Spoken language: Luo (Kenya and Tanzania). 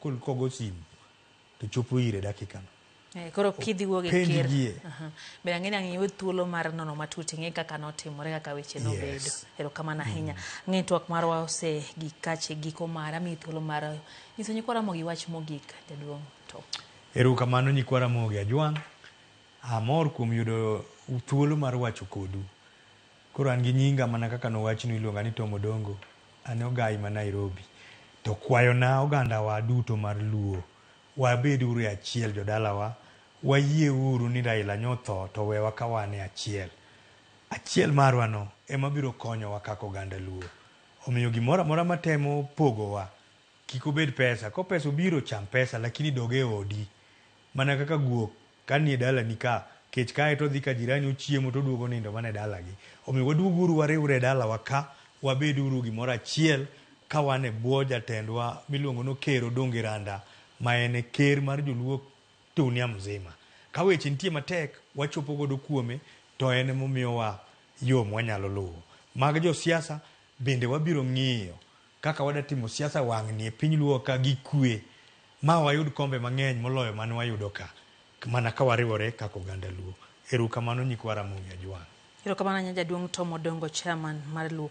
Kogo simu to chopo ire dakika no. Koro kidhi wuok e Penj ker. gie. Aha. Be ang'e ni ang' iyud thuolo mar nono matut ing'e kaka notimore kaka weche nobedo. Yes. Erokamano ahinya. Ang'e ni twak marwa osegik kache giko mare. Amiyi thuolo mar nyiso nyikwa Ramogi wach mogik jaduong' to. Erokamano nyikwa Ramogi Ajwang'. Amor kuom yudo thuolo mar wacho kodu. Koro an gi nyinga mana kaka nowachnu iluonga ni Tom Odongo. An e ogai ma Nairobi. To kwayona ogandawa duto mar Luo, wabed uru e achiel jodalawa, wayie uru ni Raila nyotho to wewa ka wan e achiel. Achiel marwa no ema biro konyowa kaka oganda Luo. Omiyo gimoro amora matemo pogowa kik obed pesa. Ko pesa obiro cham pesa lakini dog e odi. Mana kaka guok ka nie dalani ka, kech kaye to odhi ka jirani ochiemo to oduogo nindo mana e dalagi. Omiyo waduoguru wariwre e dalawa ka, wabed uru gimoro achiel ka wan e bwo jatendwa miluongo ni Okero Odongo Randa ma en e ker mar joluo dunia mzima. Ka weche nitie matek, wachopo godo kuome to en emomiyowa yo mwanyalo luwo. Mag josiasa bende wabiro ng'iyo kaka wadatimo siasa wang'ni e piny Luo ka gi kwe ma wayud kombe mang'eny moloyo mane wayudo ka mana ka wariwore kaka oganda Luo. Erokamano nyikwa Ramogi Ajwang'. Erokamano ahinya jaduong' Tom Odongo chairman mar Luo.